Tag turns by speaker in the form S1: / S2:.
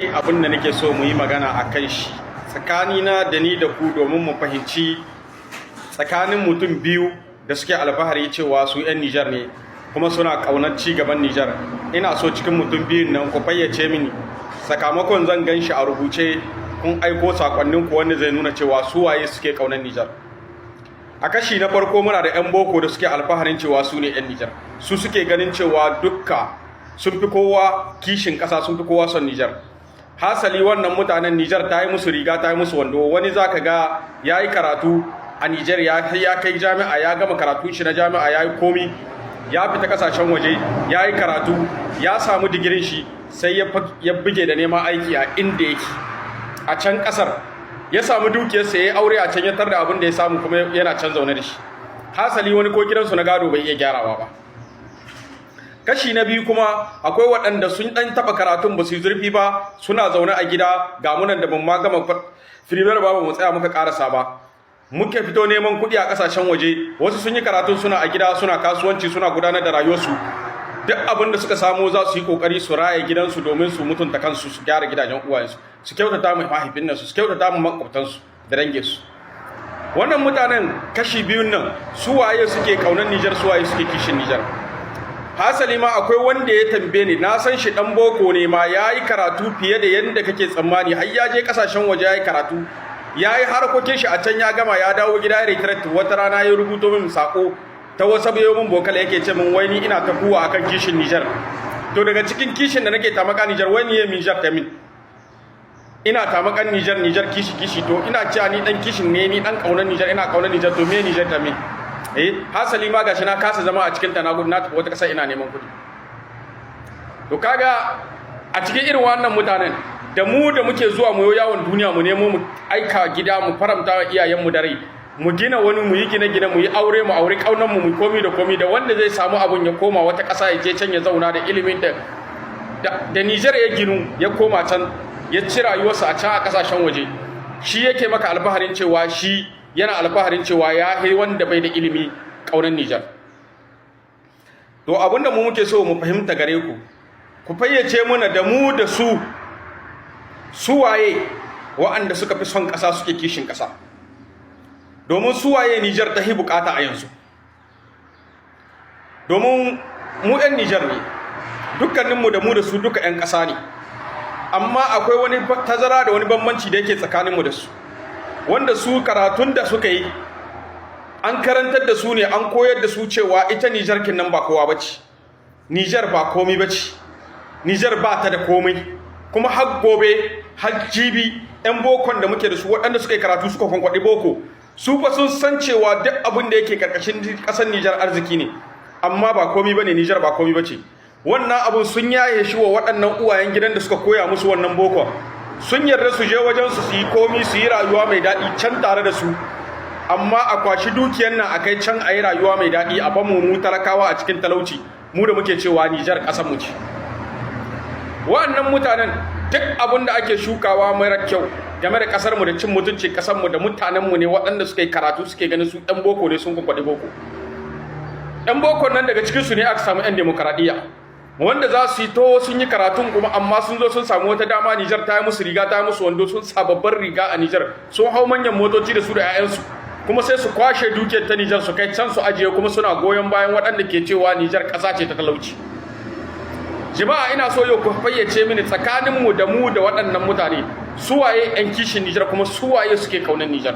S1: Abin da nake so mu yi magana a kan shi tsakanina da ni da ku, domin mu fahimci tsakanin mutum biyu da suke alfahari cewa su 'yan Nijar ne kuma suna ƙaunar ci gaban Nijar. Ina so cikin mutum biyun nan ku fayyace mini sakamakon zan gan shi a rubuce kun aiko sakonnin ku wanda zai nuna cewa su waye suke ƙaunar Nijar. A kashi na farko, muna da 'yan boko da suke alfaharin cewa su ne 'yan Nijar. Su suke ganin cewa dukka sun fi kowa kishin ƙasa, sun fi kowa son Nijar. Hasali wannan mutanen, Nijar ta yi musu riga, ta yi musu wando. Wani za ka ga ya yi karatu a Nijar, ya kai jami'a, ya gama karatu shi na jami'a, ya yi komi, ya fita kasashen waje ya yi karatu, ya samu digirin shi, sai ya buge da neman aiki a inda yake a can kasar. Ya samu dukiyarsa, ya yi aure a can, ya tar da abin da ya samu, kuma yana can zaune da shi. Hasali wani ko gidansu na gado bai iya gyarawa ba. Kashi na biyu kuma, akwai waɗanda sun ɗan taɓa karatun, ba su yi zurfi ba, suna zaune a gida. Ga munan da ban ma gama primaire ba, mu tsaya muka ƙarasa ba, muke fito neman kuɗi a ƙasashen waje. Wasu sun yi karatun, suna a gida, suna kasuwanci, suna gudanar da rayuwarsu. Duk abin da suka samu, za su yi ƙoƙari su raya gidansu domin su mutunta kansu, su gyara gidajen uwayensu, su kyautata mu mahaifin nan, su kyautata mu makwabtansu da danginsu. Wannan mutanen kashi biyun nan, su waye suke ƙaunar Nijar? Su waye suke kishin Nijar? Hasali ma akwai wanda ya tambaye ni, na san shi, dan boko ne ma, ya yi karatu fiye da yadda kake tsammani, har ya je kasashen waje ya yi karatu, ya yi harkokin shi a can, ya gama, ya dawo gida ya retreat. Wata rana ya rubuto min sako ta wasu bayo min vocal, yake ce min wai ni ina ta kuwa akan kishin Nijar. To daga cikin kishin da nake tamaka Nijar, wai ni ya Nijar ta min? Ina tamakan Nijar, Nijar, kishi kishi. To ina cewa ni dan kishin ne, ni dan kaunar Nijar, ina kaunar Nijar. To me Nijar ta min? Hasali ma gashi na kasa zama a cikin ta, na gudu, na tafi wata ƙasa ina neman kuɗi. To kaga a cikin irin wannan mutanen da mu da muke zuwa mu yawon duniya, mu nemo mu aika gida, mu faramta wa iyayenmu da rai, mu gina wani, mu yi gine-gine, mu yi aure, mu aure kaunan mu, mu komi da komi, da wanda zai samu abun ya koma wata ƙasa, ya je can ya zauna da ilimin da Nijar ya ginu, ya koma can ya ci rayuwarsa a can a ƙasashen waje, shi yake maka alfaharin cewa shi yana alfaharin cewa ya yi wanda bai da ilimi ƙaunar Nijar. To abinda mu muke so mu fahimta gare ku, ku fayyace mana da mu da su, su waye wa'anda suka fi son ƙasa, suke kishin ƙasa? Domin su waye Nijar ta hi bukata a yanzu? Domin mu 'yan Nijar ne dukkaninmu, da mu da su duka 'yan ƙasa ne, amma akwai wani tazara da wani bambanci da yake tsakaninmu da su, wanda su karatun da suka yi, an karantar da su ne, an koyar da su cewa ita Nijar kin nan ba kowa bace, Nijar ba komai bace, Nijar ba ta da komai. Kuma har gobe har jibi, 'yan bokon da muke da su, waɗanda suka yi karatu, suka kwankwaɗi boko, su fa sun san cewa duk abin da yake karkashin ƙasar Nijar arziki ne, amma ba komai bane, Nijar ba komai bace. Wannan abun sun yaye shi wa waɗannan uwayen gidan da suka koya musu wannan bokon. Sun yarda su je wajen su, su yi komi, su yi rayuwa mai daɗi can tare da su, amma a kwashi dukiyar nan a kai can a yi rayuwa mai daɗi, a bamu mu talakawa a cikin talauci, mu da muke cewa Nijar ƙasar mu ce. Wa'annan mutanen, duk abin da ake shukawa mara kyau game da ƙasar mu da cin mutuncin ƙasar mu da mutanen mu ne, waɗanda suka yi karatu, suke ganin su ɗan boko ne, sun kwaɗi boko. Ɗan boko nan, daga cikin su ne aka samu 'yan demokaradiyya, wanda za su yi to sun yi karatun kuma, amma sun zo sun samu wata dama, Nijar ta yi musu riga, ta yi musu wando, sun sa babbar riga a Nijar, sun hau manyan motoci da su da 'ya'yansu, kuma sai su kwashe dukiyar ta Nijar su kai can su ajiye, kuma suna goyon bayan waɗanda ke cewa Nijar ƙasa ce ta talauci. Jama'a, ina so yau ku fayyace mini tsakanin mu da mu da waɗannan mutane, su waye 'yan kishin Nijar kuma su waye suke kaunar Nijar?